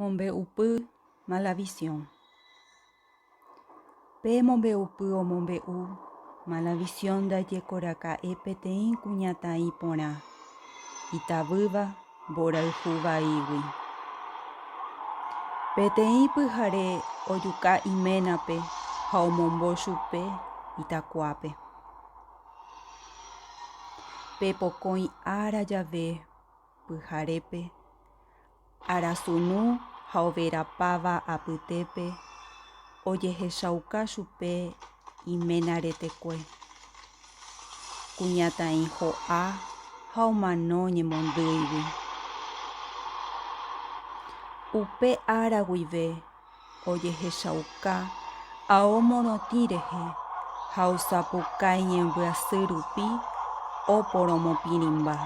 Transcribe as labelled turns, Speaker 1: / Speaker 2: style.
Speaker 1: Mombe'upy Malavisión. Pe mombe'upy omombe'u Malavisión ndajekoraka'e peteĩ kuñataĩ porã itavýva mborayhu vaígui. Peteĩ pyhare ojuka iménape ha omombo chupe itakuápe. Pe pokõi ára jave pyharépe, arasunu ha overapáva apytépe ojehechauka chupe iména retekue. Kuñataĩ ho'a ha omano ñemondýigui. Upe ára guive ojehechauka ao morotĩ rehe ha osapukái ñembyasy rupi oporomopirĩmba.